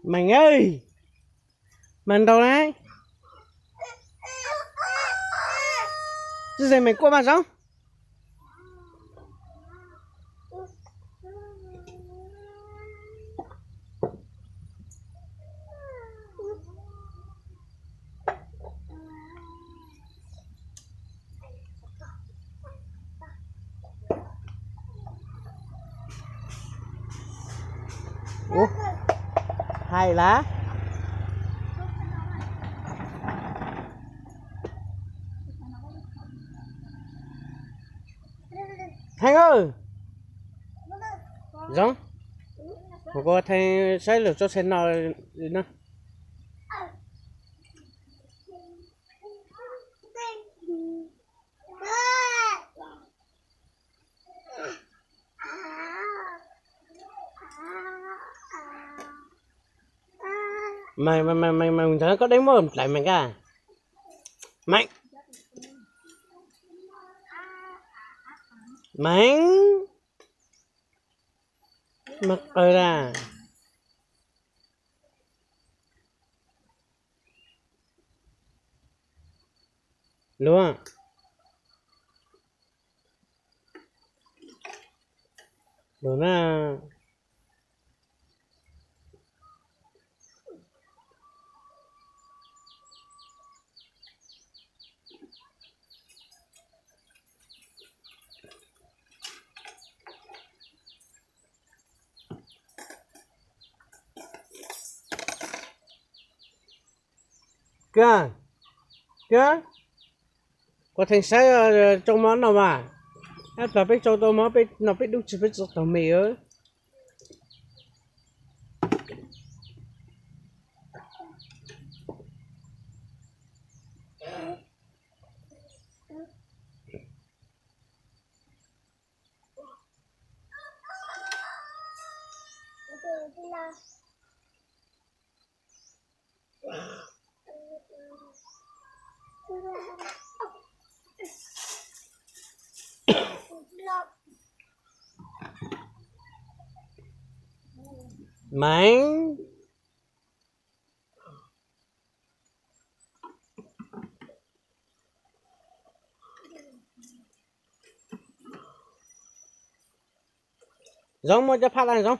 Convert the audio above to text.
Meem ơi, Meem nraus na. Tsis ze Meem kuaj mas Zoov. Ua, hais lawm. Theej, Zoov, kuv theej saib lwm tsab tsheb no na. Meem, Meem, Meem, Meem, ntawd koj dej muaj dlaim Meem ka. Meem, Meem, Meem qw na. Luag, luag na. Kag, kag, kuv theej saib tsau mov no mas, ab plag peb tsau tau mov peb no peb dub tsi peb tsi taug me. Meem. Zoov muab cov phaj daj Zoov.